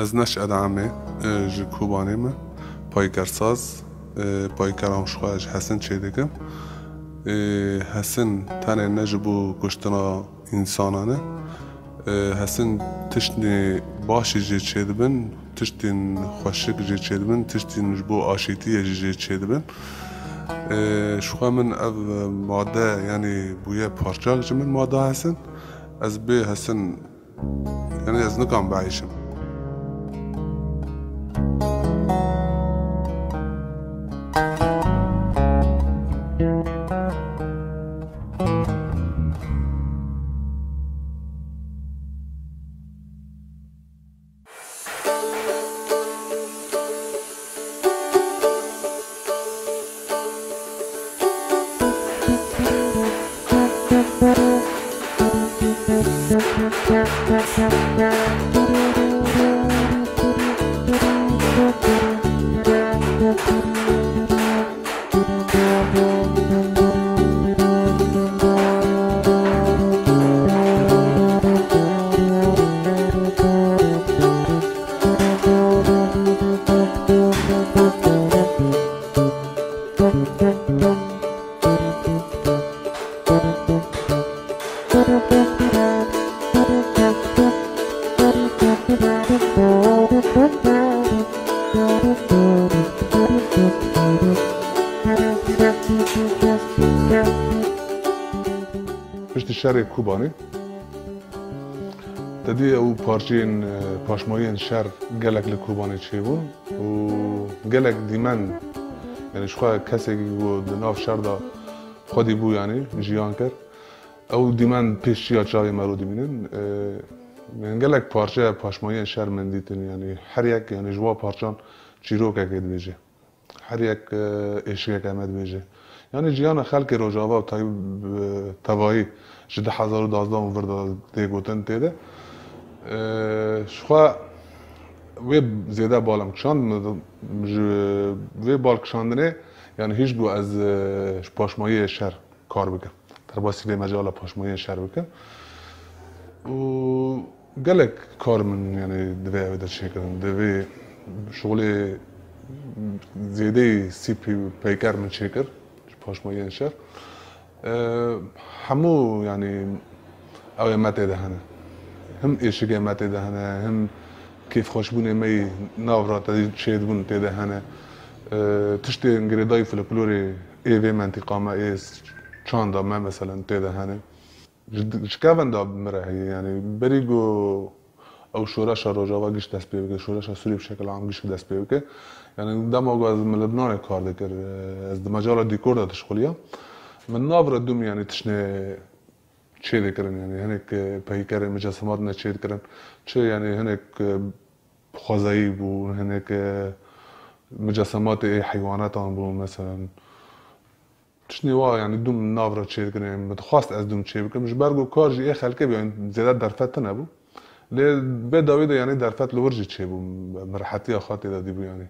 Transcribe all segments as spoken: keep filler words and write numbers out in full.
Ez Neş Edemê, e, ji Kobanê me. Paykersaz, e, paykeran ji xwe ji Hesin çêdikim. E, Hesin tenê ne ji bo kuştina însanan e. E, Hesin tiştê başî jê çêdibin, tiştên xweşik jê çêdibin, tiştên ji bo aşîtiyê jî jê çêdibin. E, ji xwe min ev made, yanî bûye parçak ji min mada Hesin. Ez bê Hesin, yanî ez nikan bieyşim. Piştî şerê Kobanê, tedî ew parçeyên, e, paşmayiyên şer gelek li Kobanê çêbûn û gelek dîmen, yanî ji xwe kesekî ku di nav şer de xwedî bû, yanî jiyan kir. Ew dîmen pêşiya çavê me re dimînin. E, yanî gelek parçe paşmayiyên şer min dîtin, yanî her yek, yanî ji wan parçan çîrokekê dibêje. Her yek, e, êşikeke me dibêje. Yanî jiyana xelkê Rojava tayb-, e, tevayî ji du hezar û duwazdeh û vir de tê gotin tê de. E, ji xwe wê zêde bal em kişand, min ji vê bal kişandinê, yanî hîç bû ez, e, ji paşmayiyê şer kar bikim. Derbasî vê mecala paşmayiyên şer bikim. Û gelek kar min, yanî, divê ev de çêkirin. Divê şixulê zêdeyî sî pê-, peyker min çêkir ji paşmayiyên şer. E, hemû, yanî, ew ê me tê de hene. Him êşikê me tê de hene, him kêfxweşbûnê me yî nav re tedî çêdibûn tê de hene. E, tiştên girêdayî folklorê ê vê mentîqa me, ê çanda me, meselen, tê de hene. Ji, ji kevin de min re heye, yanî berî ku ew şoreşa Rojava giş dest pê bike, şoreşa Sûrî bi şekil am giş dest pê bike. Yanî dema ku ez li Libnanê kar dikir, ez di mecala dîkor de dişixuliyam. Min nav re dûm, yanî tiştê çê dikirin, yanî hinek, e, peykerên micesemat ne çê dikirin. Çi, yanî hinek, e, xwezayî bû, hinek, e, micesematê heywanetan bû, meselen. Tiştê wa, yanî dûm nav re çê dikirin, yanî min dixwast ez dûm çê bikim. Ji ber ku kar jî ê xelkê bû, yanî zêde derfet tune bû. Lê bê dawî de, yanî derfet li wir jî çêbû. Min rehetiya xwe tê de dîbû, yanî.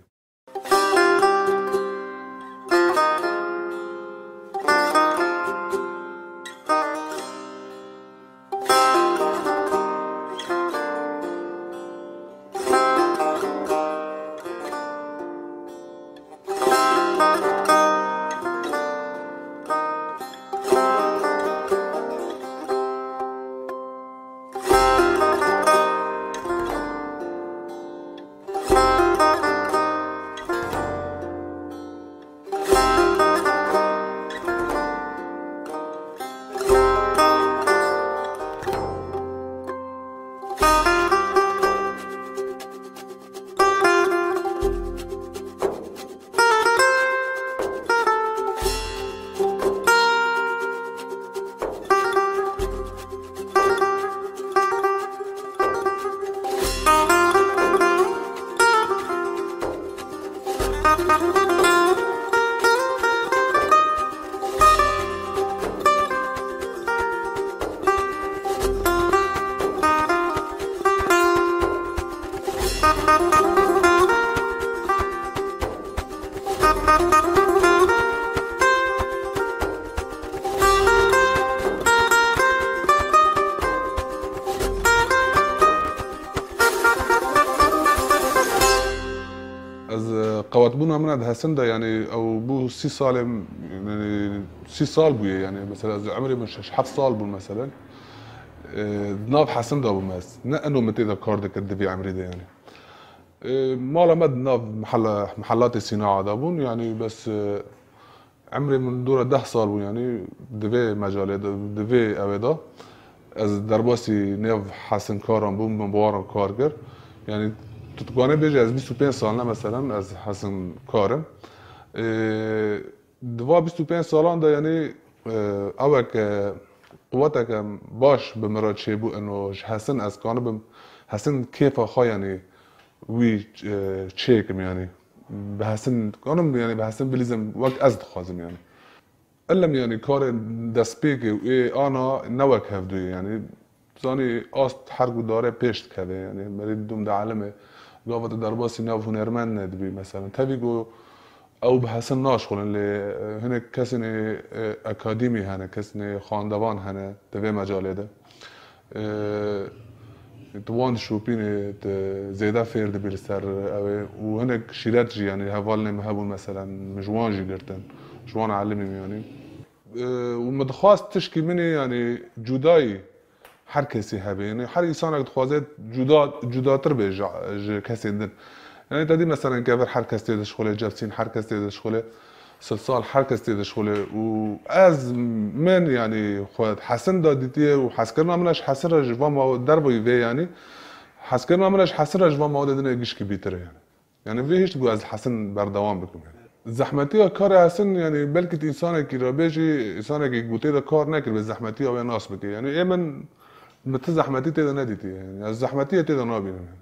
Bûna min di Hesin de, yanî ew bû sî salê, yanî sî sal bûye, yanî mesela ez emrê min şeş heft sal bû mesela. E, di nav Hesin de bûm ez. Ne eno min tê de kar dikir di vê emrê de yanî. E, mala me di nav mihella, mihellatê Sînaa de bûn, yanî bes, e, emrê min dora deh sal bû, yanî di vê mecalê de, di vê ewê de ez derbasî nêv Hesin karan bûm, min bi wan re kar kir. Yanî tu dikane bêje ez bîst û pênc sal ne, meselen ez Hesin kar im. Ê, di va bîst û pênc salan de, yanî, e, eweke quweteke baş bi min re çêbû, eno ji Hesin ez kanibim Hesin kêfa xwe, yanî wî, e, çêkim, yanî bi Hesin kanim, yanî bi Hesin bilîzim wek ez dixwazim, yanî. Elem, yanî karê destpêkê û ê ana ne wek hevdû ye, yanî zanî ast her ku dare pêş dikeve, yanî merî dûm dielime, gava tu derbasî nav hunermend nedibî, meselen. Tevî ku ew bi Hesin naşxulin, lê, e, hinek kesên ê, e, akademî hene, kesên ê xwendevan hene di vê mecalê de. E, tu wan dişopînî, tu zêde fêr dibî li ser ew ê. Û hinek şîret jî, yanî hevalnê min hebûn, meselen, min ji wan jî girtin. Ji wan elimîm, yanî. E, û min dixwast tişkî min ê, yanî cudayî her kesî hebe. Yanî her însanek dixwaze cuda, cudatir be ji, ji kesên din. Yanî te dî, meselen, kevir her kes tê dişxulê, cevsîn her kes tê dişxulê, silsal her kes tê dişxulê. Û ez, min, yanî xwe Hesin da dîtiye û hezkirina min ji Hesin re ji va ma-, dervayî vê, yanî hezkirina min ji Hesin re ji va mawdê din ê gişkî bîtir e, yanî. Yanî vê hişt ku ez li Hesin berdewam bikim, yanî. Zehmetiya karê Hesin, yanî belkî tu însanekî re bêjî, însanekî ku tê de kar nekiribe, zehmetiya wê nas bike. Yanî ê min, min ti zehmetî tê de nedîtiye. Yanî ez zehmetiyê tê de nabînim, yanî.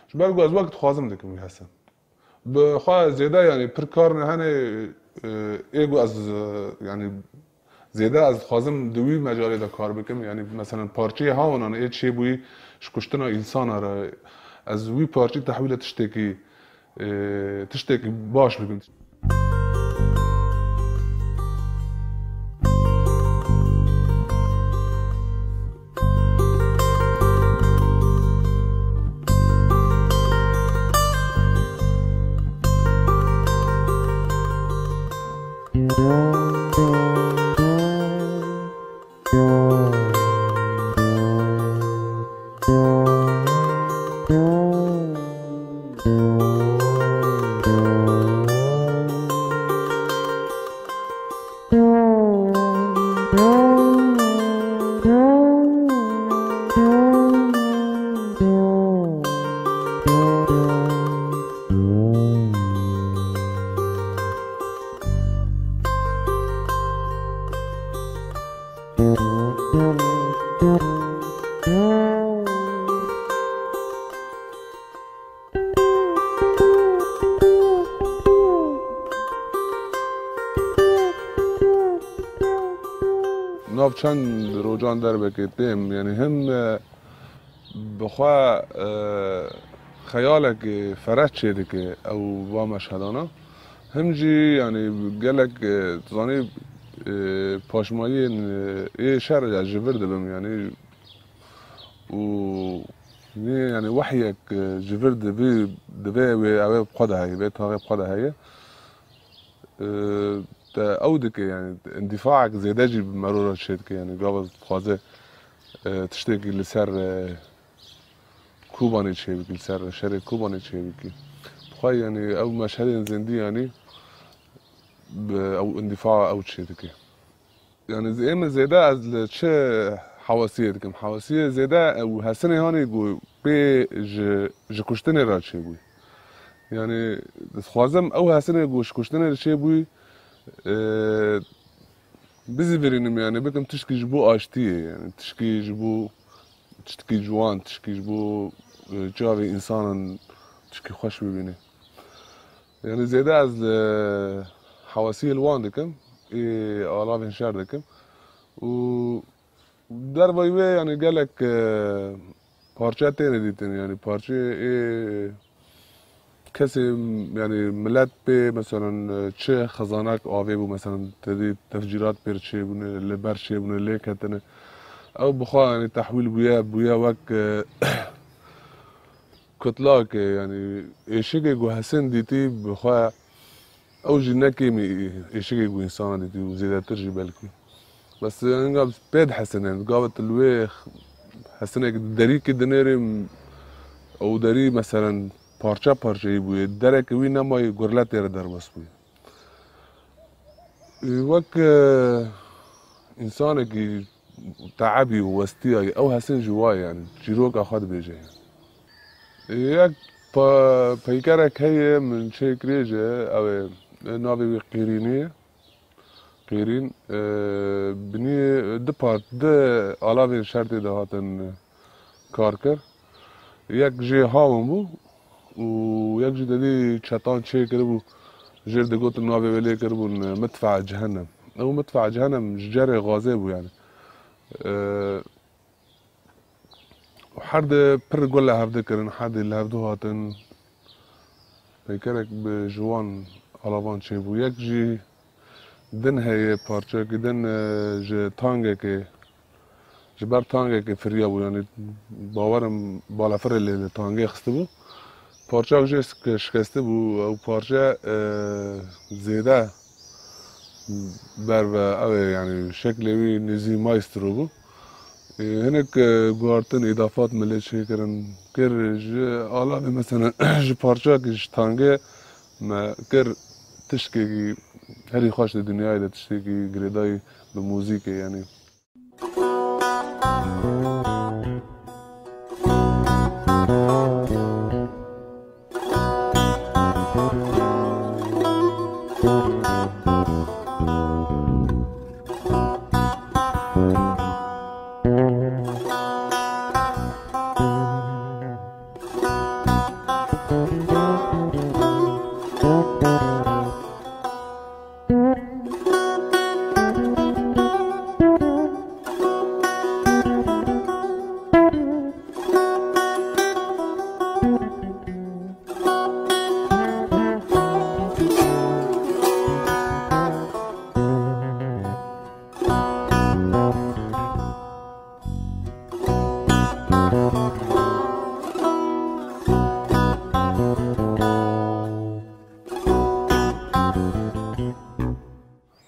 Ji ber ku ez wek dixwazim dikim wî Hesin. Bi xwe zêde, yanî pir kar ne hene, e, ê ku ez, e, yanî zêde ez dixwazim di wî mecalê de kar bikim. Yanî meselen parçeyê hawinan ê çêbûyî ji kuştina însana re, ez wî parçeyê tehwîle tiştekî, e, tiştekî baş bikim. Nav çend rojan derbekê têm, yanî him, e, bi xwe, e, xeyalekê fereh çêdike ew va meşhedana. Him jî, yanî gelek, e, tu zanî, e, paşmayiyên, e, ê şer ez ji vir dibim, yanî û nê, yanî wehyek, e, ji vir dibî, divê wê ew ê bi xwe de heye, vê taxê bi xwe de heye. E, te ew dike, yanî îndîfaek zêde jî bi mero re çêdike, yanî gava dixwaze, e, tiştekî li ser, e, Kobanê çêbikî, li ser şerê Kobanê çêbikî. Bi xwe, yanî ew meşhedên zindî, yanî bi ew îndîfa ew çêdike. Yanî ê min zêde ez li çi hewesiyê dikim? Hewesiyê zêde ew Hesinê hanê ku pê ji, ji kuştinê re çêbûyî. Yanî dixwazim ew Hesinê ku ji kuştinê re çêbûyî, e, bizîvirînim, yanî bikim tişkî ji bo aştiyê, yanî tişkî ji bo, tiştkî ciwan, tişkî ji bo, e, çavê însanan tişkî xweş bibîne. Yanî zêde ez li hewesiyê li wan dikim, ê alavên şer dikim. Û dervayî wê, yanî gelek, e, parçe têne dîtin, yanî parçeyê ê kesê, yanî milet pê, meselen, e, çi xizanek avê bû, meselen, tedî tefcîrat pêr çêbûne, li ber çêbûne, lê ketine. Ew bi xwe, yanî tehwîl bûye, bûye wek, e, kutlakê, yanî êşikê ku Hesin dîtî bi xwe, Ew jî ne kêmî êşikê ku însana dîtî û zêdetir jî belkî. Bes hinga pê dihesine, gava tu li wê hesinek derîkê dinêrî û derî meselen parçe parçeyî bûye. Dereke wî nemayê, gurle tê re derbas bûye. Wek, e, însanekî teebî û westiyayî, ew hesin jî wa ye, yani çîroka xwe dibêje yani. Yek pa-, peykerek heye min çêkirê ji, ew ê, navê wî Qîrînî ye. Qîrîn, e, binî du part, du alavên şer tê de hatin kar kir. Yek jê hawin bû û yek jî dedî çetan çêkiribû, jêr digotin navê wê lê kiribûn, e, Midfea Cehennem. Ew Midfea Cehennem ji cerê gazê bû yani. E, û her di pir gul li hevdi kirin, her di li hevdu hatin. Peykerek bi ji wan alavan çêbû. Yek jî din heye, parçeyekî din, e, ji tangekê, ji ber tangekê firiyabû. Yani bawerim balafirê lê li tangê xistibû. Parçeyek jê şike-, şikestibû. Ew parçe, e, zêde ber ve ew ê, yani şeklê wî nêzî maestro bû. Ê, hinek, e, guhartin, îdafat me lê çêkirin. Kir ji alavê, mesela, ji parçeyekî ji tangê me kir tiştekî herî xweş di dinyayê de, tiştekî girêdayî bi muzîkê, yani.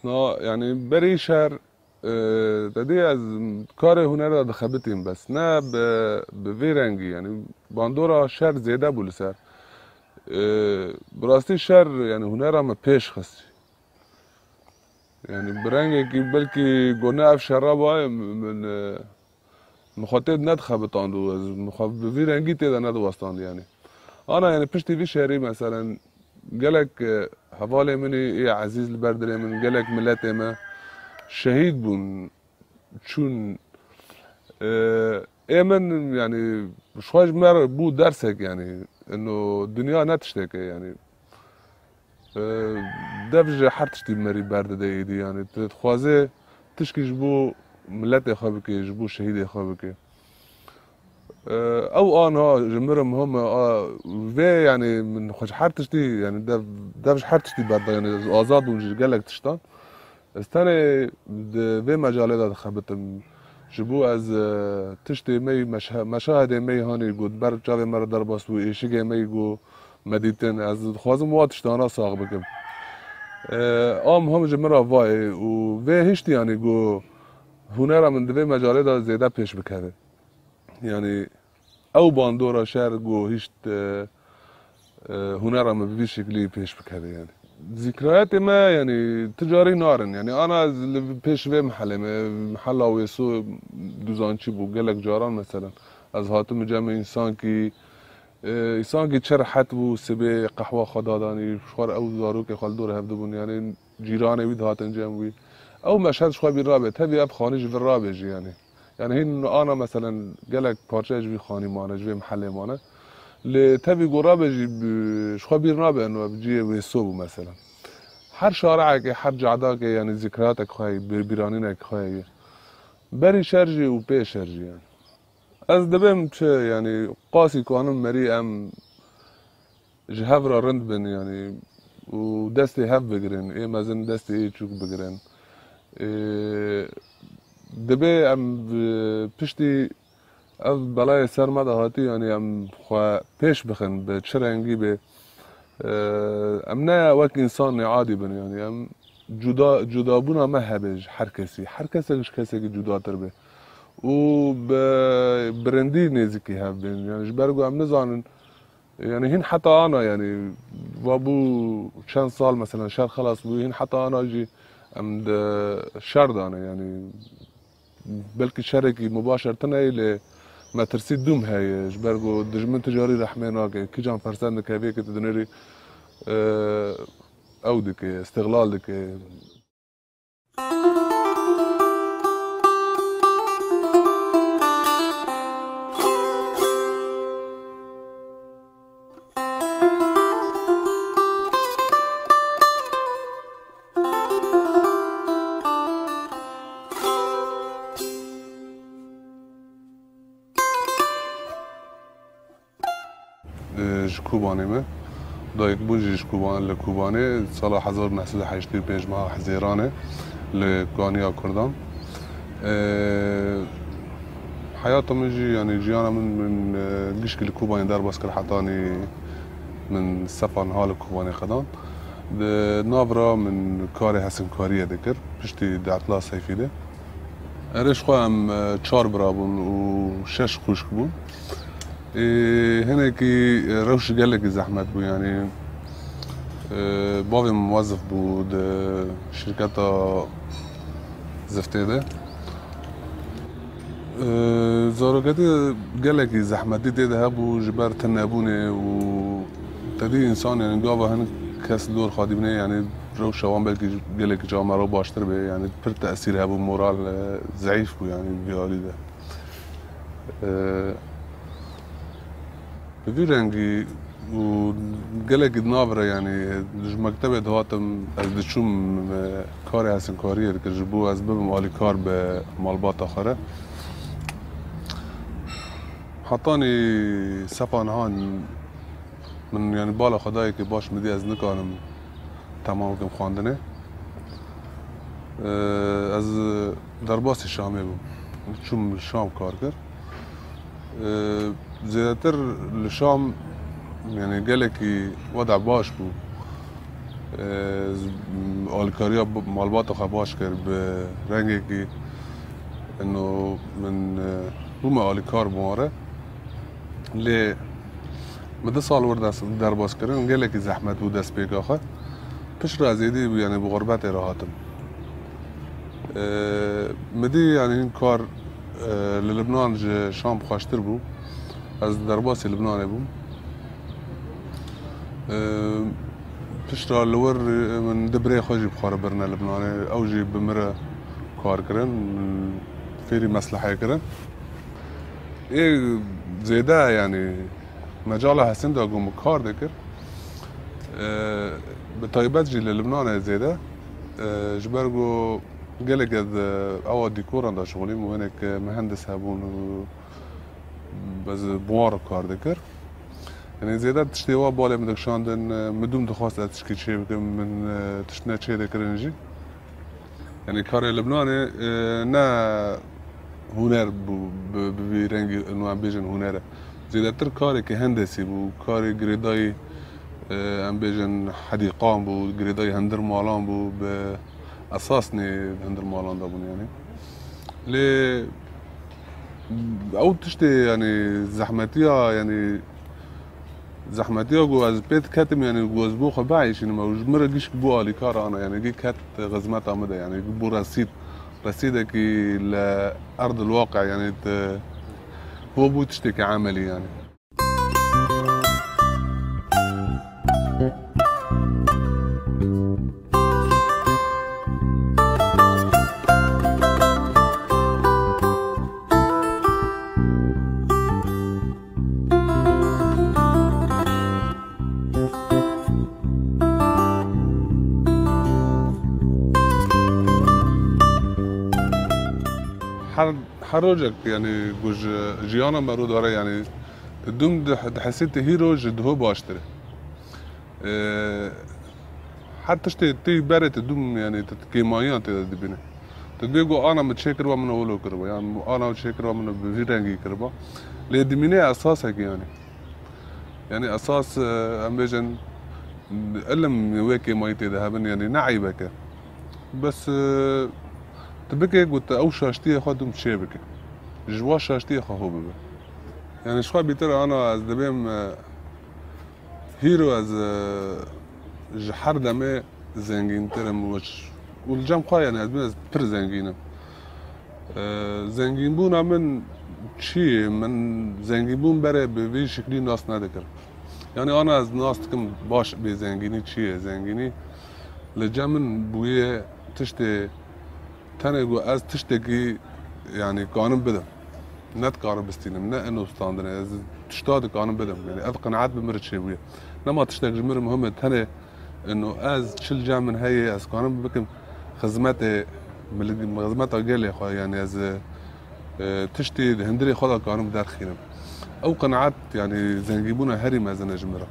Na, yani berî şer, e, te dî ez karê huner de dixebitîm, bes ne bi, bi vî rengî, yani bandora şer zêde bû li ser. E, bi rastî şer, yani hunera me pêş xist. Yani bi rengekî belkî ku ne ev şera baye, min, e, min xwe tê de nedixebitand û ez min xwe bi vî rengî tê de nediwestand yani. Ana yani piştî vî şerî, meselen, gelek, e, hevalê min ê, ê ezîz li ber dilê min, gelek miletê me şehîd bûn, çûn, e, ê min, yani, ji xwe ji me re bû dersek, yani, ino dinya ne tiştek e, yani. E, dev ji her tiştî merî berdide êdî, yani. Tu dixwazê tişkî ji bo miletê xwe bikê, ji bo şehîdê xwe bikê. E, ew anha ji min re muhim e, a, vê, yani, min xwe ji her tiştî, yani, dev, dev ji her tiştî berdide, yani, ez azad bûm ji gelek tiştan. Ez tenê di vê mecalê de dixebitim. Ji bo ez, e, tiştê me yî meşe-, meşahedê me yî hanî ku di ber çavê me re derbas bû, êşigê me yî ku me dîtin, ez dixwazim wa tiştana sax bikim. E, a muhim ji min re va ye û vê hiştî, yanî ku hunera min di vê mecalê de zêde pêş bikeve. Yanî ew bandora şer ku hişt, e, e, hunera min bi vî şeklî pêş bikeve, yanî. Zîkrayetê me, yanî, ti carî narin. Yanî, ana ez li pêş vê mihelê me, mihela Wêso duzançî bû. Gelek caran, meselen, ez hatim cem însankî, e, însankî çi rehet bû, sibê qehwa xwe dadanî, ji xwe re ew zarokê xwe li dor hev dibûn. Yanî, cîranê wî dihatin cem wî. Ew meşhed ji xwe bîr nabe. Tevî ev xanî ji vir rabêjî, yanî. Yani hîn ana, meselen, gelek parçe ji vî xanî mane, ji vê mihelê mane. Lê tevî ku rabe jî bi, ji xwe bîr nabe, eno ev cihê Wêso bû, meselen. Her şareekê, her cadakê, yani zîkratek xwe ye, bî-, bîranînek xwe ye. Berî şer jî û pê şer jî, yani. Ez dibêm çi, yani, qasî kanim merî em ji hev re rind bin, yanî, û destê hev bigirin, ê mezin destê ê çûk bigirin. Ê, dibê em bi piştî ev belayê ser me de hatî, yanî, em xwe pêş bixin bi çi rengî bê. Ee, em ne wek însanê adî bin, yanî em cuda, cudabûna me hebe ji her kesî. Her kesek ji kesekî cudatir be. Û bi, bi rindî nêzîkî hev bên. Yanî ji ber ku em nizanin, yanî hîn heta ana, yanî va bû çend sal, mesela şer xelas bû, hîn heta ana jî em di şer de ne, yanî belkî şerekî mubaşer tune ye, lê metirsî dûm heye, ji ber ku dijmin tu carî rehmê nake, kîjan fersend dike vê ke tu dinêrî, e, ew dike, îstixlal dike. Ji Kobanê me. Dayik bûn jî ji Koban, li Kobanê, sala hezar û neh sed û heştê û pênc meha Hizêranê li Kaniya Kurdan. Ee, heyata min jî, yanî jiyana min, min, e, gişkî li Kobanê derbas kir, hetanî min sefa niha li Kobanê qedan. Di nav ra min karê hesinkariyê dikir, piştî di Etla Seyfî de. Erê, ji xwe em, e, çar bira bûn û şeş xwişk bûn. Ê, hinekî, e, rewş gelekî zehmet bû, yanî, e, bavê min muwezif bû di şirketa ziftê de. E, zarokatî gelekî zehmetî tê de hebû ji ber tunebûnê û tedî însan, yanî gava hin kes dor xwe dibîne, yanî rewşa wan belkî gelekî çawa me re baştir bê, yanî pir tesîr hebû, moral, e, zeîf bû, yanî vî alî de. E, Bi vî rengî û gelekî di nav re, yanî ji mektebê dihatim, ez diçûm, e, karê hesinkariyê dikim, ji bo ez bibim alîkar bi malbata xwe re. Hetanî sefa niha min, yanî bala xwe dayê ke baş min dî ez nikarim temam bikim xwendinê. Ee, ez derbasî Şamê bûm. Çûm li Şam kar kir. Ee, zêdetir li Şam, yanî gelekî weda baş bû. Ee, z-, alîkariya b-, malbata xwe baş kir bi rengekî, ino min, e, bûme alîkar bi wan re. Lê min du sal wir dest, derbas kirin, gelekî zehmet bû destpêka xwe. Piştre ez êdî, yanî bi xurbetê re hatim. Ee, min dî, yanî hin kar, e, li Libnan ji Şam xweştir bû. Ez derbasî Libnanê bûm. Ee, piştre li wir, e, min du birê xwe jî bi xwe re birine Libnanê. Ew jî bi min re kar kirin, min fêrî meslehê kirin. Ê zêde, yanî, mecala hesin de ku min kar dikir. E, bi taybet jî li Libnanê zêde. E, ji ber ku gelek ez, e, ewa dîkoran de şixulîm û hinek, e, mihendis hebûn û ez bi wan re kar dikir. Yanî zêde tiştê wa balê min dikişandin, e, min dûm dixwest ez tişkî çê bikim, min, e, tiştine çê dikirin jî. Yanî karê Libnanê, e, ne huner bû, bi, bi vî rengî, û em bêjin huner e. Zêdetir karekî hendesî bû, karê girêdayî, e, em bêjin hedîqan bû, girêdayî hundir malan bû, bi esas nê hundir malan de bûn yanî. Lê ew tiştê, yanî zehmetiya, yanî zehmetiya ku ez pê diketim, yanî ku ez bo xwe bieyşînim, ew ji min re gişk bû alîkar ana, yanî gî ket xizmeta min de, yanî bû resîd, resîdekî li erdil waqe, yanî te bo bû tiştekî emelî, yanî. Her, her rojek, yanî, ku ji jiyana me rû dare, yanî, tu dûm di, dihesî tu hîro ji duhû baştir e. Ee, her tiştê tê berê tu dûm, yanî, tu kêmayiyan tê de dibîne. Tu dibê ku ana min çê kiriba, min wilo kiriba, yan ana çê kiriba, min bi vî rengî kiriba. Lê dimîne esasekî, yanî. Yanî esas, e, em bêjin, Ilim wê kêmayî tê de hebin, yanî ne eybek e. Bes, e, tu bike ku tu ew şaştiyê xwe dûm çê bike. Ji wa şaştiyê xwe hû bibe. Yanî ji xwe bîtir ana ez dibêm, e, hîro ez, e, ji her demê zengîntir im û ç-, û li cem xwe, yanî ez bîm, ez pir zengîn im. E, zengînbûna min çi ye? Min zengînbûn berê bi vî şiklî nas nedikir. Yanî ana ez nas dikim baş bê zengînî çi ye? Zengînî li cem min bûye tiştê, tenê ku ez tiştekî, yanî kanim bidim. Ne dikarim bistînim, ne ino standine, ez tişta dikarim bidim. Yanî ev qenaet bi min re çêbûye. Nema tiştek ji min re muhim e, tenê ino ez çi li cem min heye, ez kanim bikim xizmetê mil-, xizmeta gelê xwe, yanî ez, e, tiştê di hundirê xwe de kanim derxînim. Ew qenaet, yanî zengîbûna herî mezin e ji min re.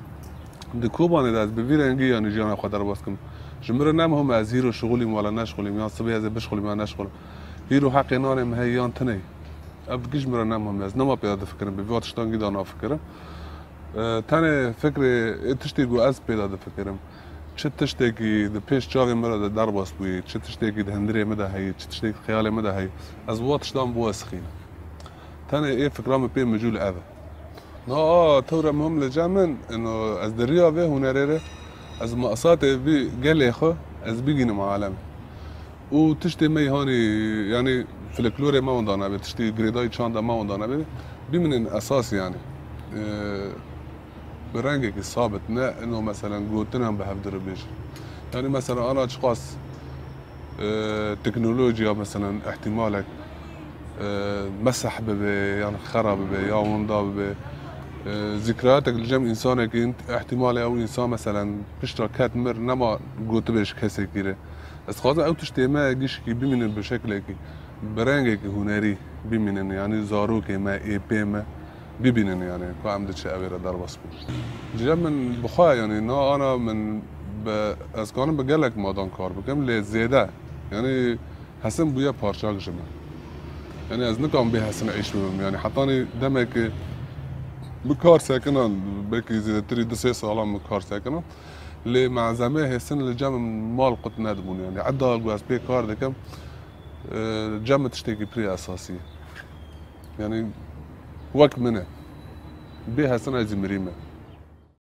Di Kobanê de ez bi vî rengî, yanî jiyana xwe derbas kim. Ji min re ne muhim e ez hîro şixulîm wala neşixulîm, yan sibê ez ê bişixulîm yan neşixulîm. Hîro heqê nanê min heye yan tune. Ev giş min re ne muhim e, ez nema pê de difikirim, bi vî tiştan gî de nafikirim. E, tenê fikrê ê tiştê ku ez pê de difikirim. Çi tiştekî di pêş çavê min re de derbas bûyî, çi tiştekî di hundirê min de heyî, çi tiştekî di xeyalê min de heyî, ez wa tiştan bi we sixînim. Tenê ê fikra min pê micûl ev e. Na a tewre muhim li cem min, ino ez di riya vê hunerê re, ez masatê vî gelê xwe, ez bigînim alem. Û tiştê me hanî, yanî folklorê me wenda nebe, tiştê girêdayî çanda me wenda nebe, bimînin esas yanî. E, bi rengekî sabit, ne ino meselen gotinan bi hev diribêjin. Yanî mesela ana çiqas, e, teknolojiya meselen ihtimalek, e, meseh bibe, yan xera bibe, ya winda bibe. E, zîkrayatek li cem însanekî, ihtimalê ew însan meselen pişta ket mir, nema gotibêj kesekî re. Ez dixwazim ew tiştê me gişkî bimînin bi şeklekî, bi rengekî hunerî bimînin, yanî zarokê me, êpê me bibînin, yanî ku em diçe ew ê re derbas bûn. Cem min bi xwe, yanî na ana min bi, ez kanim bi gelek madan kar bikim, lê zêde, yanî hesin bûye parçak ji min. Yanî ez nikarim bê hesin êş bibim, yanî hetanî demekê bi kar sekinan, belkî zêdetirî du sê salan bi kar sekinan. Lê malzemeyê hêsin li cem min mal qut nedibûn. Yanî eda ku ez pê kar dikim, e, cem min tiştekî pirî esasî ye. Yanî wek min e. Bê hesin ez jî mirî me.